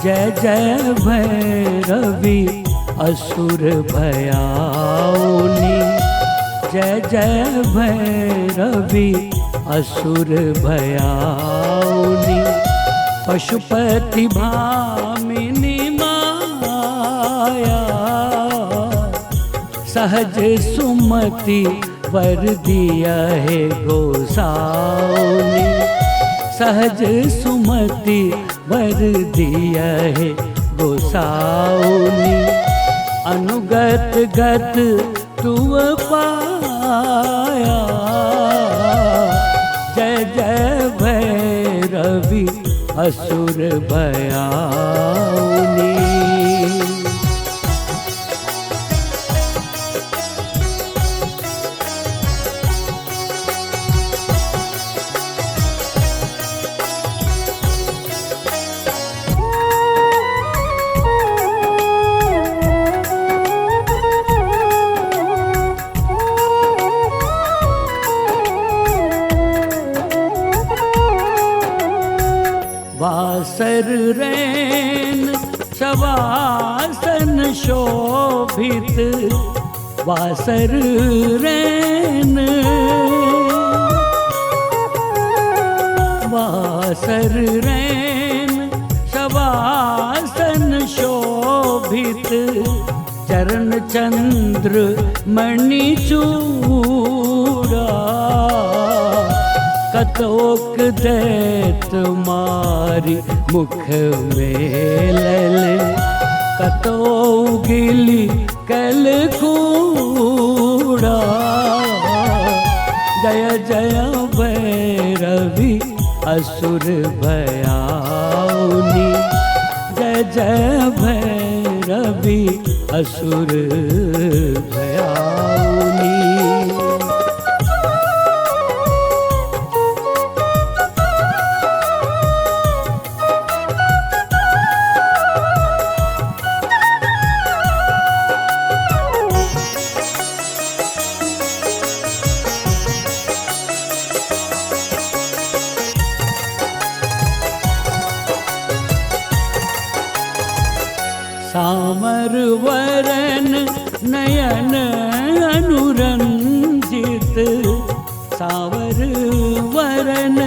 जय जय भैरवी असुर भयाउनी। जय जय भैरवी असुर भयाउनी। पशुपति भामिनी माया, सहज सुमति वर दिया है गोसाउनी। सहज सुमति वर दिया है गोसाउनी। अनुगत गत तुव पाया, जय जय भैरवी असुर भयाउनी। वासर रैन शवासन शोभित, वासर रैन, वासर रैन शवासन शोभित। चरण चंद्र मणि चूड़ा, कतोक दैत मारी मुख मेलल। कतो गिली कल कूड़ा, जय जय भैरवी असुर भयाउनी। जय जय भैरवी असुर भयाउनी। सामर वरन नयन अनुरंजित, सावर वरन,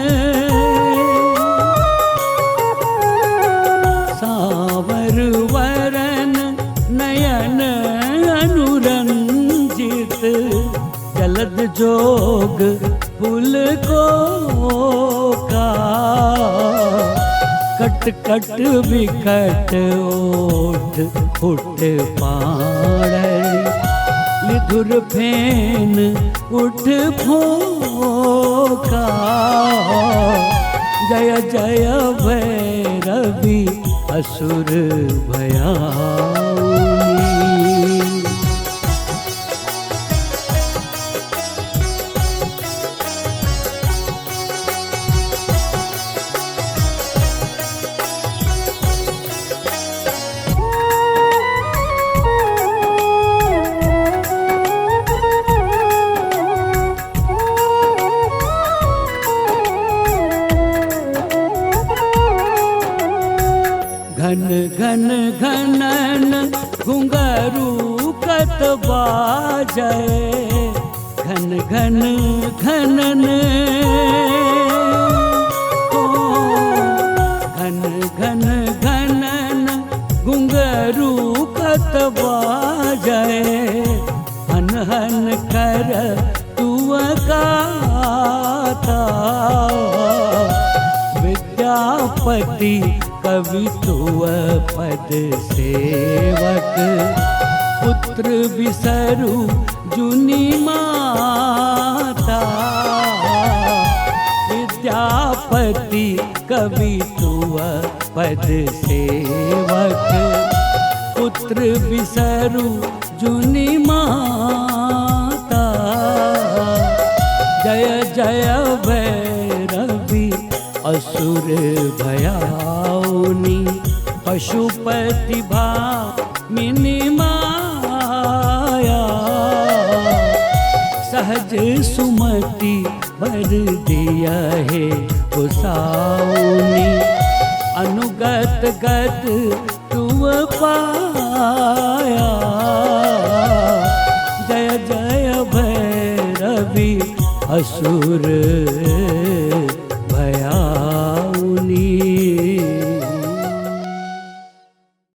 सावर वरन नयन अनुरंजित। जलद जोग फूल को का, कट कट विकट ओठ फुट पाड़। लिधुर फेन उठ फोका, जय जय भैरवी असुर भयाउनी। घन घन घनन घुंघरू कत बाजै, घन घन घनन, ओ घन घन घनन घुंघरू कत बाजै। हन हन कर तुव गाता, विद्यापति कवि तुव पद सेवक। पुत्र बिसरु जुनी माता, विद्यापति कवि तुव पद सेवक। पुत्र बिसरु जुनी माता, जय जय भैरवी असुर भयाउनी। पशुपति भामिनी माया, सहज सुमति वर दिया है गोसाउनी। अनुगत गत तुम पाया। जय जय भैरवी असुर